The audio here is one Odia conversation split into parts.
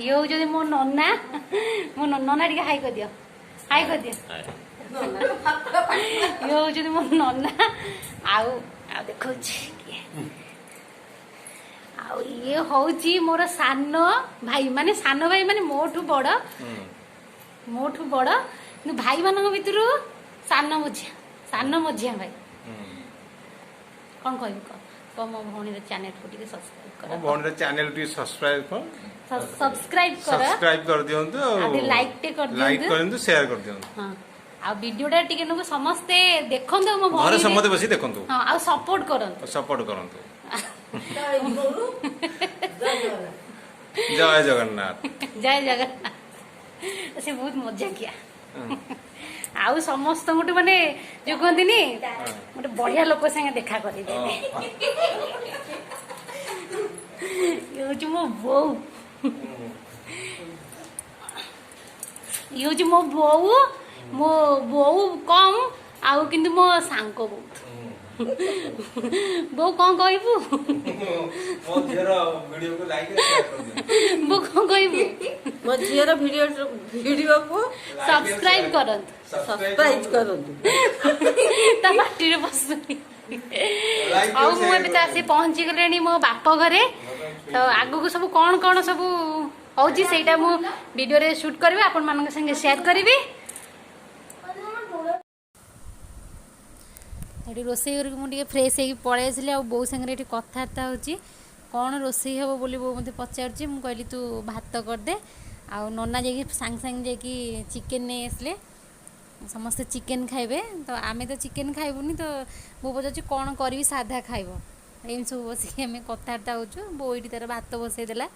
ଇଏ ହଉଛନ୍ତି ମୋ ନନା। ମୋ ନନା, ଟିକେ ହାଇ କରିଦିଅ, ହାଇ କରିଦିଅ। ଇଏ ହଉଛନ୍ତି ମୋ ନନା। ଆଉ ଆଉ ଦେଖଉଛି କିଏ। ଆଉ ଇଏ ହଉଛି ମୋର ସାନ ଭାଇ, ମାନେ ସାନ ଭାଇ ମାନେ ମୋଠୁ ବଡ, ମୋଠୁ ବଡ, କିନ୍ତୁ ଭାଇମାନଙ୍କ ଭିତରୁ ସାନ ମଝିଆ, ସାନ ମଝିଆ ଭାଇ। କଣ କହିବି କହ କହ। ମୋ ଭଉଣୀର ଚ୍ୟାନେଲକୁ ଟିକେ ସବସ୍କ୍ରାଇବ କର। ମୋ ଭଉଣୀର ଚ୍ୟାନେଲ ଟିକେ ସବସ୍କ୍ରାଇବ କର। ସବସ୍କ୍ରାଇବ କର। ସବସ୍କ୍ରାଇବ କରିଦିଅନ୍ତୁ ଆଉ ଆଉ ଟିକେ ଲାଇକ୍ ଟେ ଲାଇକ୍ କରିଦିଅନ୍ତୁ। କରନ୍ତୁ, ସେୟାର କରିଦିଅନ୍ତୁ। ହଁ, ଆଉ ଭିଡିଓଟା ଟିକେ ନକୁ ସମସ୍ତେ ଦେଖନ୍ତୁ ମୋ ଘରେ ଭଉଣୀ। ସମସ୍ତେ ବସି ଦେଖନ୍ତୁ। ହଁ, ଆଉ ସପୋର୍ଟ କରନ୍ତୁ। ସପୋର୍ଟ କରନ୍ତୁ। ଜୟ ଜଗନ୍ନାଥ। ଜୟ ଜଗନ୍ନାଥ। ସେ ବହୁତ ମଜାକିଆ ଆଉ ସମସ୍ତଙ୍କଠୁ, ମାନେ ଯୋଉ କୁହନ୍ତିନି, ଗୋଟେ ବଢିଆ ଲୋକ ସାଙ୍ଗେ ଦେଖା କରିଦେବେ। ଇଏ ହଉଛି ମୋ ବୋଉ, ଇଏ ହଉଛି ମୋ ବୋଉ। ମୋ ବୋଉ କମ୍ ଆଉ କିନ୍ତୁ ମୋ ସାଙ୍ଗ ବହୁତ। ବୋଉ, କଣ କହିବୁ? ମୋ ଝିଅର ଭିଡିଓକୁ ଲାଇକ୍ ସେୟାର କରିଦିଅନ୍ତୁ। ବୋଉ, କଣ କହିବୁ? ମୋ ଝିଅର ଭିଡିଓକୁ ସବସ୍କ୍ରାଇବ କରନ୍ତୁ। ସବସ୍କ୍ରାଇବ କରନ୍ତୁ। ତା ପାଟିରେ ପଶୁନି। ଆଉ ମୁଁ ଏବେ ତ ଆସି ପହଞ୍ଚି ଗଲେଣି ମୋ ବାପ ଘରେ। ତ ଆଗକୁ ସବୁ କଣ କଣ ସବୁ ହଉଛି, ସେଇଟା ମୁଁ ଭିଡ଼ିଓରେ ସୁଟ୍ କରିବି, ଆପଣମାନଙ୍କ ସାଙ୍ଗେ ସେୟାର କରିବି। ଏଠି ରୋଷେଇ ଘରକୁ ମୁଁ ଟିକେ ଫ୍ରେଶ୍ ହେଇକି ପଳେଇ ଆସିଲି ଆଉ ବୋଉ ସାଙ୍ଗରେ ଏଠି କଥାବାର୍ତ୍ତା ହେଉଛି। କ'ଣ ରୋଷେଇ ହେବ ବୋଲି ବୋଉ ମୋତେ ପଚାରୁଛି। ମୁଁ କହିଲି, ତୁ ଭାତ କରିଦେ। ଆଉ ନନା ଯାଇକି ସାଙ୍ଗେ ସାଙ୍ଗେ ଯାଇକି ଚିକେନ୍ ନେଇ ଆସିଲେ। ସମସ୍ତେ ଚିକେନ୍ ଖାଇବେ, ତ ଆମେ ତ ଚିକେନ୍ ଖାଇବୁନି। ତ ବୋଉ ପଚାରୁଛି କ'ଣ କରିବି, ସାଧା ଖାଇବ। ଏମିତି ସବୁ ବସିକି ଆମେ କଥାବାର୍ତ୍ତା ହେଉଛୁ। ବୋଉ ଏଇଠି ତାର ଭାତ ବସେଇ ଦେଲା।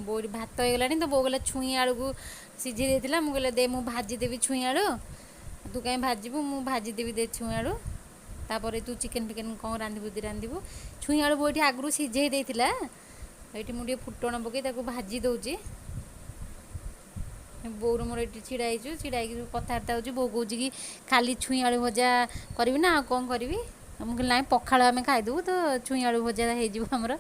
ବୋଉ ଏଠି ଭାତ ହେଇଗଲାଣି। ତ ବୋଉ କହିଲା, ଛୁଇଁ ଆଳୁକୁ ସିଝେଇ ଦେଇଥିଲା। ମୁଁ କହିଲି, ଦେ ମୁଁ ଭାଜିଦେବି ଛୁଇଁ ଆଳୁ, ତୁ କାହିଁ ଭାଜିବୁ, ମୁଁ ଭାଜିଦେବି, ଦେ ଛୁଇଁ ଆଳୁ। ତାପରେ ତୁ ଚିକେନ୍ ଫିକେନ୍ କ'ଣ ରାନ୍ଧିବୁ ଯଦି ରାନ୍ଧିବୁ। ଛୁଇଁ ଆଳୁ ବୋଉ ଏଠି ଆଗରୁ ସିଝେଇ ଦେଇଥିଲା। ଏଇଠି ମୁଁ ଟିକେ ଫୁଟଣ ପକେଇ ତାକୁ ଭାଜି ଦେଉଛି। ବୋଉର ମୋର ଏଠି ଛିଡ଼ା ହେଇଛୁ। ଛିଡ଼ା ହେଇକି ସବୁ କଥାବାର୍ତ୍ତା ହେଉଛୁ। ବୋଉ କହୁଛି କି ଖାଲି ଛୁଇଁ ଆଳୁ ଭଜା କରିବି ନା ଆଉ କ'ଣ କରିବି? ମୁଁ କହିଲି, ନାଇଁ, ପଖାଳ ଆମେ ଖାଇଦେବୁ, ତ ଛୁଇଁ ଆଳୁ ଭଜା ହେଇଯିବ ଆମର।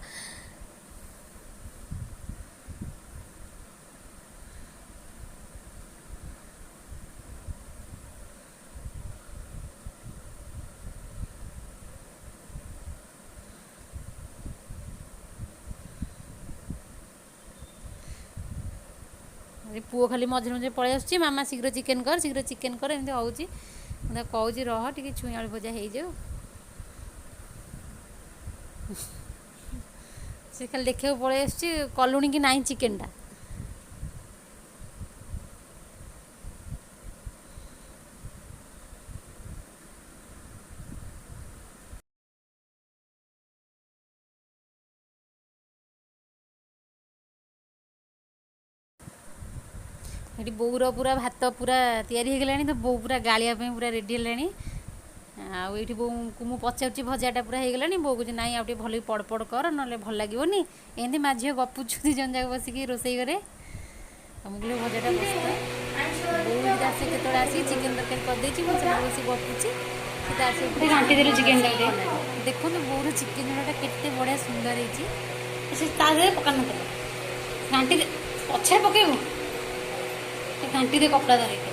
ପୁଅ ଖାଲି ମଝିରେ ମଝିରେ ପଳେଇ ଆସୁଛି, ମାମା ଶୀଘ୍ର ଚିକେନ୍ କର, ଶୀଘ୍ର ଚିକେନ୍ କର, ଏମିତି ହେଉଛି। ମୁଁ ତାକୁ କହୁଛି, ରହ ଟିକେ, ଛୁଇଁ ଆଳୁ ଭଜା ହେଇଯାଉ। ସେ ଖାଲି ଦେଖିବାକୁ ପଳେଇ ଆସୁଛି କଲୁଣି କି ନାହିଁ ଚିକେନଟା। ଏଠି ବୋଉର ପୁରା ଭାତ ପୁରା ତିଆରି ହେଇଗଲାଣି, ତ ବୋଉ ପୁରା ଗାଳିବା ପାଇଁ ପୁରା ରେଡ଼ି ହେଲାଣି। ଆଉ ଏଇଠି ବୋଉକୁ ମୁଁ ପଚାରୁଛି, ଭଜାଟା ପୁରା ହେଇଗଲାଣି? ବୋଉ କହୁଛି, ନାଇଁ, ଆଉ ଟିକେ ଭଲକି ପଡ଼ ପଡ଼ କର, ନହେଲେ ଭଲ ଲାଗିବନି। ଏମିତି ମା ଝିଅ ଗପୁଛୁ ଦୁଇ ଜଣ ଯାକ ବସିକି ରୋଷେଇ ଘରେ। ଆଉ ମୁଁ କହିଲି, ଭଜାଟା ମସ୍ତ। ବୋଉ ଏଠି ଆସି କେତେବେଳେ ଆସିକି ଚିକେନ୍ ତରକାରୀ କରିଦେଇଛି। ମୁଁ ସେପଟେ ବସି ଗପୁଛି, ସେ ତ ଆସିକି ଘାଣ୍ଟି ଦେଲୁ ଚିକେନଟା ଟିକେ। ଦେଖନ୍ତୁ, ବୋଉର ଚିକେନ୍ ଝୋଳଟା କେତେ ବଢ଼ିଆ ସୁନ୍ଦର ହେଇଛି। ସେ ତା ଦେହରେ ପକାନ ତେଲ, ଘାଣ୍ଟି ଦେ। ପଛରେ ପକେଇବୁ, ଘାଣ୍ଟି ଦେ କପଡ଼ା ଧରିକି।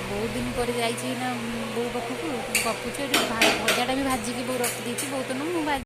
ବହୁତ ଦିନ ପରେ ଯାଇଛି ନା ବୋଉ ପାଖକୁ, ଗପୁଛୁ ଏଠି। ଭଜାଟା ବି ଭାଜିକି ବୋଉ ରଖିଦେଇଛି। ବୋଉ ତ ନୁହଁ, ମୁଁ।